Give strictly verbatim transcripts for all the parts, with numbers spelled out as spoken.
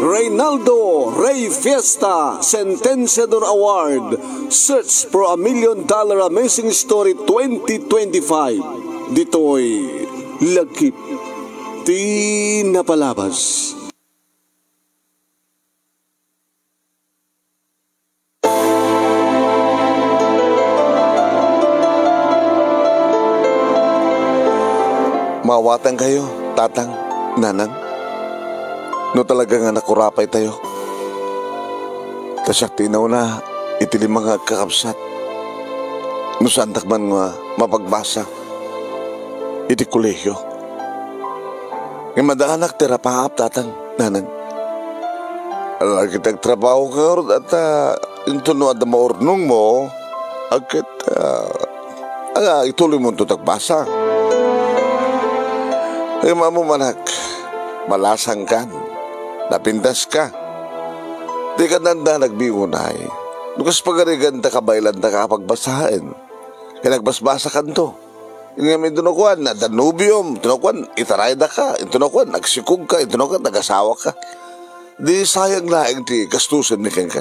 Reynaldo Rey Fiesta Sentenciador Award, Search for a Million Dollar Amazing Story twenty twenty-five. Ditoy Lagip ti Napalabas. Maawatangkayo, Tatang, Nanang, no talaga nga nakurapaytayo. Ta siak ti inauna iti lima nga agkakabsat. No saandak man nga mapagbasa iti kolehio. Ngem addaanak ti rapaap, Tatang, Nanang. Ala ket agtrabaho ka ngarud, at, ah, intono adda maurnongmo, agket, ah, aga, ituloymonto ti agbasa. Ngem ammom, anak, malasangkan, napintaska. Dika nanda nagbiunay. No kas pagariganta, kabaelanta ka a pagbasaen. Ken agbasbasakanto. Ngem intono kuan, adda nobiom, intono kuan, itaraydaka, intono kuan, agsikogka, intono kuan, agasawaka. Di sayang laeng ti gastusenmi kenka.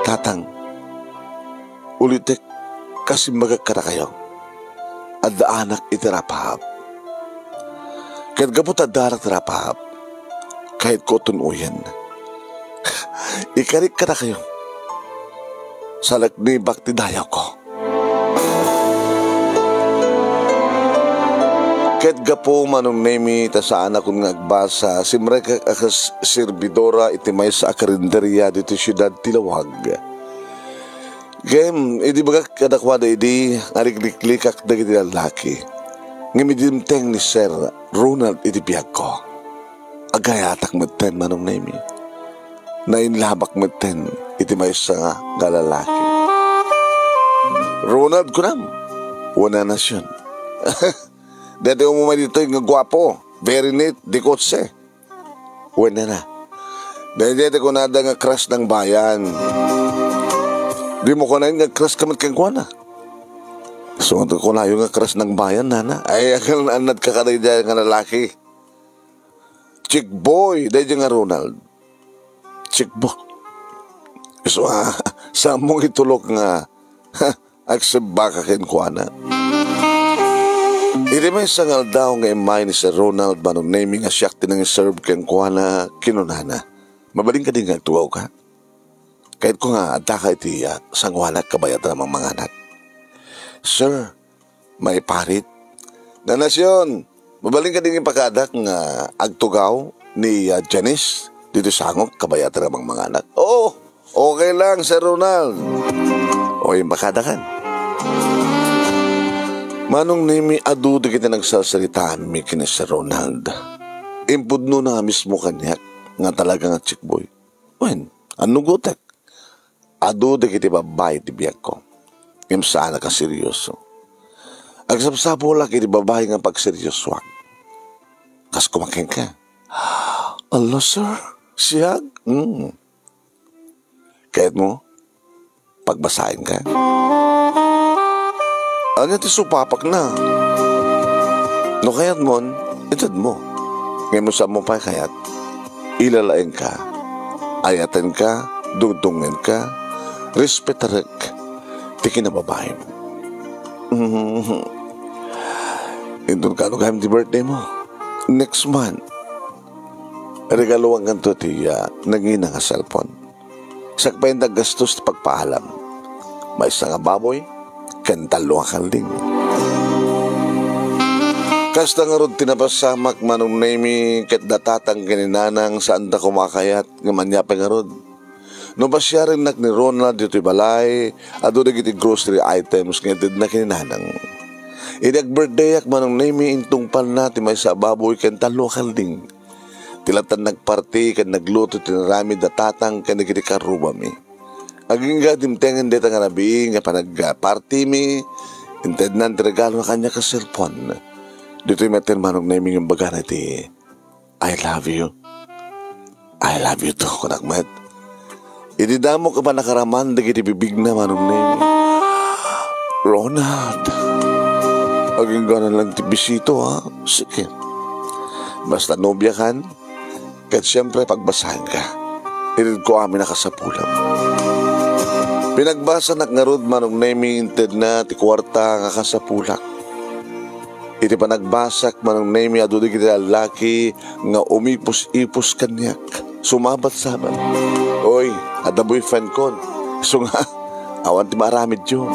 Tatang, ulitek, kas imbagak kadakayo, addaanak iti rapaap. Ket gapu ta addaanak ti rapaap, kayatko tun-oyen. Ikarik kadakayo, salaknibak ti dayawko. Ket gapu, Manong Nemi, ta saanakon nga agbasa, simrekak a kas serbidora iti maysa a karinderia ditoy siudad ti Laoag. Ngem idi bagak kadakuada idi, narikliklikak dagiti lallaki. Ngem idi dimteng ni Sir Ronald iti biagko, agayatak metten, Manong Nemi. Nainlabak metten iti maysa nga, nga lalaki. "Ronald, kunam?" Wen nana siyon. "Daytoy umumay ditoy nga guapo, very neat, di kotse." Wen nana. "Daydiay ti kunada nga crush ng bayan." "Dimo kunaen nga crush ka met kenkuana?" "Isu nga kunayo nga crush ng bayan, nana." "Ay, agal-annadka kadaydiay nga lalaki. Chick boy, daydiay nga Ronald." "Chick boy?" "Isu a, saanmo nga itulok nga agsebbaka kenkuana?" Iti maysa nga aldaw nga immay ni Sir Ronald, Manong Nemi, nga siak ti nangiserb kenkuana, kinunana, "Mabalin kadi nga agtugawka? Kayatko nga addaka iti, ah, sangoanak kabayatan a mangmanganak." "Sir, maiparit." "Nana Sion, mabalin kadi nga ipakadak nga agtugaw ni, ah, Janice ditoy sangok kabayatan a mangmanganak?" "Oo, okay lang, Sir Ronald." "O, impakadakan." Manong Nemi, adu dagiti nagsarsaritaanmi ken ni Sir Ronald. Impudnona nga mismo kaniak nga talaga nga chick boy. Wen, annugotek. Adu dagiti babbai ti biagko. Ngem saanak a serioso. Agsapsapulak iti babbai nga pagseriosoak. Kas kumakenka. Ala, sir? Siak? Mm. Kayatmo? Pagbasaenka? Ania ti supapakna? No kayatmon, itedmo. Ngem no saanmo pay kayat, ilalaingka, ayatenka, dungdungngenka, respetarek ti kinababaim. Inton kaano gayam ti birthday mo? Next month. Regaluankanto ti, ah, nangina nga cellphone. Siak pay ti aggastos ti pagpaalam. Maysa nga baboy ken tallo nga kalding. Kasta ngarud ti napasamak, Manong Nemi, ket da tatang ken ni nanang, saanda koma a kayat, ngem ania pay ngarud? No pasiarennak ni Ronald ditoy balay, adu dagiti grocery items nga itedna ken ni nanang. Idi agbirthdayak, Manong Nemi, intungpalna ti maysa a baboy ken tallo a kalding. Ti lattan nagparti ken nagluto ti inaramid da tatang ken dagiti karrubami. Agingga dimtengen dayta nga rabii nga panagpartimi, intednan ti regalo nga kaniak a cellphone. Ditoy metten, Manong Nemi, nga imbagana iti "I love you. I love you too," kunak met. Idi damok a pannakaraman dagiti bibigna, Manong Nemi. "Ronald, agingganan lang ti bisito, ha? Sige. Basta nobiakan, ket siempre, pagbasaenka. Iritedko amin a kasapulam. Pinagbasanak ngarud, Manong Nemi, intedna ti kuarta nga kasapulak. Iti panagbasak, Manong Nemi, adu dagiti lallaki nga umipus-ipus kaniak. Sumabat-sabat. Oy, adda boyfriendkon. Isu nga, awan ti maaramidyo.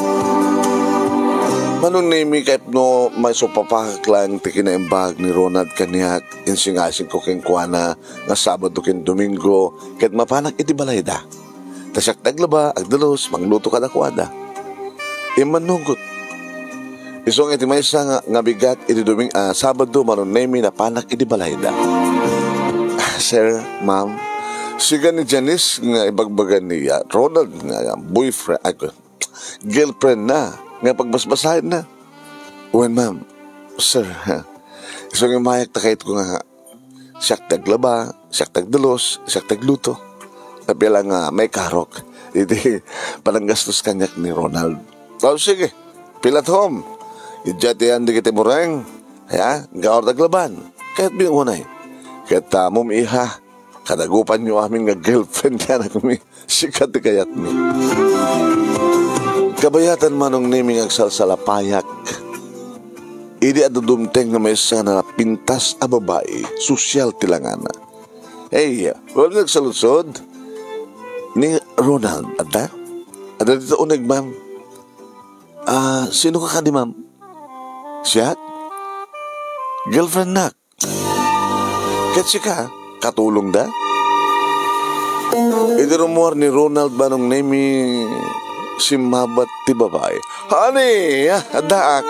Manong Nemi, kayatmo maisupapakak laeng ti kinaimbag ni Ronald kaniak, insingasingko kenkuana nga Sabado ken Domingo, ket mapanak iti balayda. Ta siak ti aglaba, agdalus, mangluto kadakuada. Immannugot. Isu nga iti maysa nga, nga bigat iti Doming-, ah, Sabado, Manong Nemi, napanak iti balayda. Sir, ma'am, sika ni Janice nga ibagbaga ni, ah, Ronald nga boyfriend, ay, girlfriend na, nga pagbasbasaenna. Wen, ma'am, sir, ha? Isu nga immayak ta kayatko nga siak ti aglaba, siak ti agdalus, siak ti agluto. Apia la nga maikarok iti pananggastos kaniak ni Ronald. O, sige. Fill at home. Idiay ti ayan dagiti bureng. Ya, gaur daglaban. Kayatmi unay. Ket, ah, mom, iha, kadagupanyo amin nga girlfriend ti anakmi. Sika ti kayatmi. Kabayatan, Manong Nemi, nga agsalsalapayak. Idi adda dumteng nga maysa nga napintas a babai, sosyal ti langana. Hey, wen nga agsaludsod? Ni Ronald, adda? Adda dita uneg, ma'am. Ah, sino ka kadi, ma'am? Siak? Girlfriendnak. Ket sika, katulongda? Idi rummuar ni Ronald, Manong Nemi, simmabat ti babai. Honey, ah, addaak.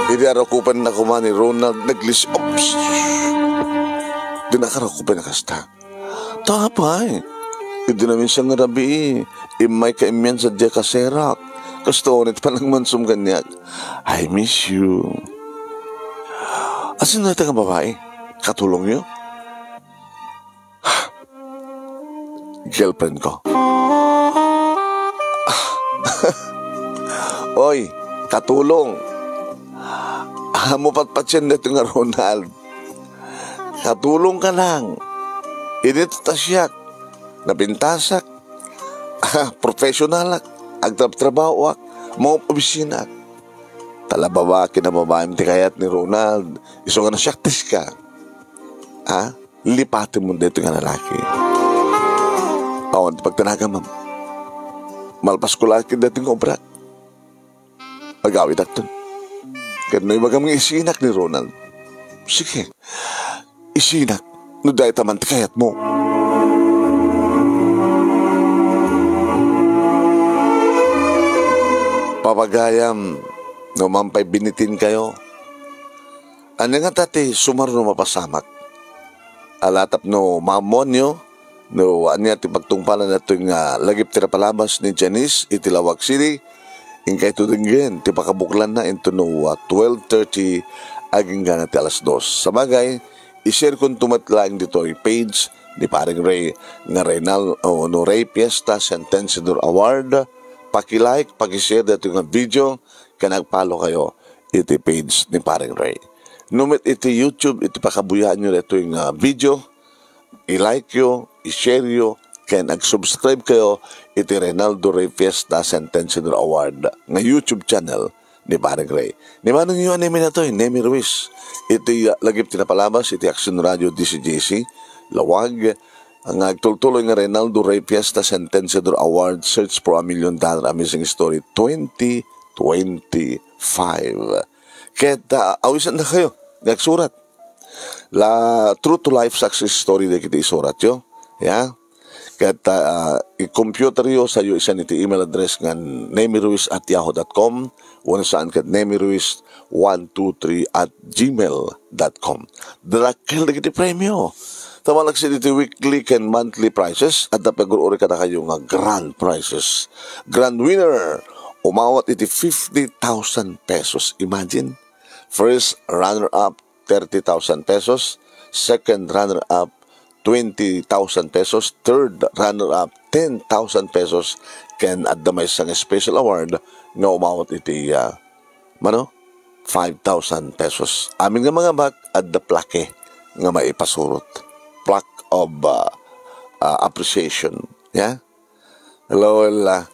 Idi arukopenna koma ni Ronald, naglis-, oops. Dinnak arukopen a kasta. Ta apay, idi naminsan nga rabii, immayka immian sadiay kaserak. Kastoon iti panagmansom kaniak. I miss you. Asino dayta nga babai? Katulongyo? Girlfriend ko. Oy, katulong. Ammom patpatien daytoy nga Ronald. Katulongka lang. Init ta siak. Napintasak. Ah, professionalak. Agtrabtrabahoak. Maob-obisinak. Talabawa, kinababaem ti kayat ni Ronald. Isu nga no siak ti sika. Ha? Lipatemon daytoy nga lalaki. Awan ti pagtanagam, ma'am. Malpasko laeng ket daytoy nga obrak. Agawidakton. Ket no ibagam nga isinak ni Ronald, sige, isinak no dayta man ti kayatmo. Papagayam, no man pay binitinkayo, ania ngata ti sumaruno a mapasamak? Ala, tapno maammoanyo no ania ti pagtungpalan daytoy nga lagip ti napalabas ni Janice iti Laoag City, inkayto denggen ti pakabuklanna intono a twelve thirty agingga ti alas dos. Sabagay, i-share konto met laeng ditoy page ni Paring Ray nga Reynal-, o no Ray Fiesta Centennial Award. Paki-like, paki-share daytoy nga video, ken ag-follow kayo iti page ni Paring Ray. No met iti YouTube, iti pakabuyaanyo daytoy nga video, i-like yo, i-share yo, ken ag-subscribe kayo iti Reynaldo Ray Fiesta Centennial Award nga YouTube channel ni Paring Ray. Ni manongyo a Nemi natoy, Nemi Ruiz. Iti, ah, lagip ti napalabas iti Action Radio D C J C, Laoag, nga agtultuloy nga Reynaldo Ray Fiesta Centennial Award, Search for a Million Dollar Amazing Story twenty twenty-five. Ket, ah, awisanna kayo nga agsurat. La true to life success story dagiti isuratyo. Ya. Ket, ah, i-computeryo, sayo isan iti email address nga nemiruiz at yahoo dot com, wenno saan ket nemiruiz one two three at gmail dot com. Dakkel dagiti premio. Ta malaksid iti weekly ken monthly prizes, adda pay agur-uri kadakayo nga grand prizes. Grand winner, umawat iti fifty thousand pesos. Imagine, first runner-up, thirty thousand pesos, second runner-up, twenty thousand pesos, third runner-up, ten thousand pesos, ken adda maysa nga special award nga umawat iti, ah, mano, five thousand pesos. Amin nga mangabak, adda plaque. nga maipasurot. Plaque of, ah, ah, appreciation. Yeah? Hello, Ella.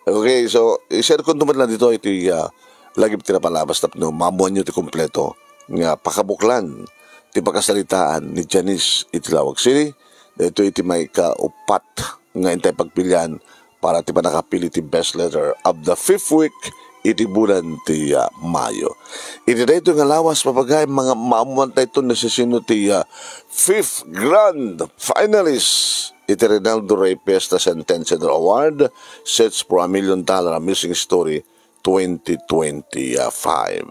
Okay, so, i-share ko naman lang dito iti, ah, lagip ti napalabas tapno maammuanyo ti kompleto nga pakabuklan ti pakasaritaan ni Janice iti Laoag City. Dito iti maikaupat nga intay pagpilian para ti pannakapili ti best letter of the fifth week iti bulan ti, ah, Mayo. Iti daytoy nga lawas, papagayam, mga maammuan tayo no sisino ti, ah, fifth grand finalist iti Reynaldo Rey Fiesta Sentenciador Award, Search for a Million Dollar Amazing Story twenty twenty-five.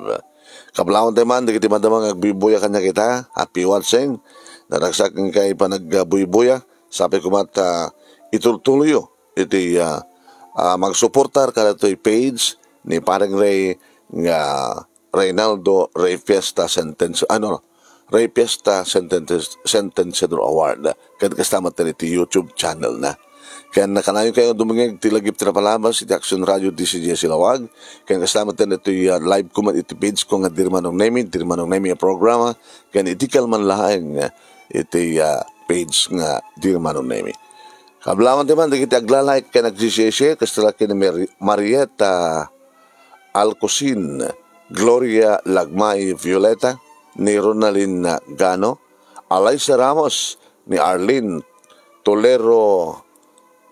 Kablawan tayo man, dagiti madama nga agbuybuya kanya kita, happy watching. Naragsak nga kay panagbuybuya, sapay kumat, ah, itultuloyo iti, ah, ah, magsuportar kadatoy page ni Pareng Rey nga Reynaldo Rey Fiesta Sentence, ano, Rey Fiesta Sentence, Sentenciador Award. Ken kasta met iti YouTube channel na. Ken kanayon kayo dumngeg ti lagip ti napalabas iti Action Radio D C G S Laoag. Ken kasta met iti, ah, live ko met iti page ko nga Dirmanong Nemi, Dirmanong Nemi a programa. Ken iti kalman laeng iti, ah, page nga Dirmanong Nemi. Kablawan ti man dagiti agla-like ken agsi-share, kasta la ken ni Mari-, Marietta Alcosin, Gloria Lagmay Violeta, ni Ronaldin Gano, Alaysa Ramos, ni Arlene Tolero,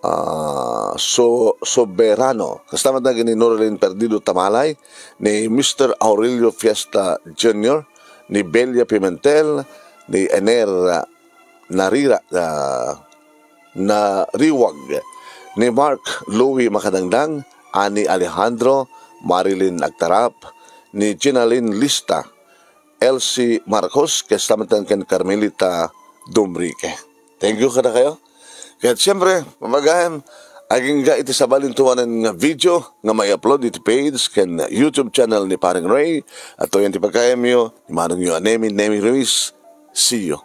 ah, So-, Soberano. Kasta met dagiti ni Norlin Perdido Tamalay, ni Mister Aurelio Fiesta Junior, ni Belia Pimentel, ni Ener, ah, Narira, ah, Nariwag, ni Mark Louie Makadangdang, Ani Alejandro, Marilyn Agtarap, ni Ginaline Lista, Elsie Marcos, kasta met ken Carmelita Dumrique. Thank you kadakayo. Ket siyempre, pamagayam, agingga iti sabalintuanan nga video nga mai-upload iti page ken YouTube channel ni Pareng Ray. At tuyan ti pagkayamyo, ni Manongyo a Nemi, Nemi Ruiz. See you.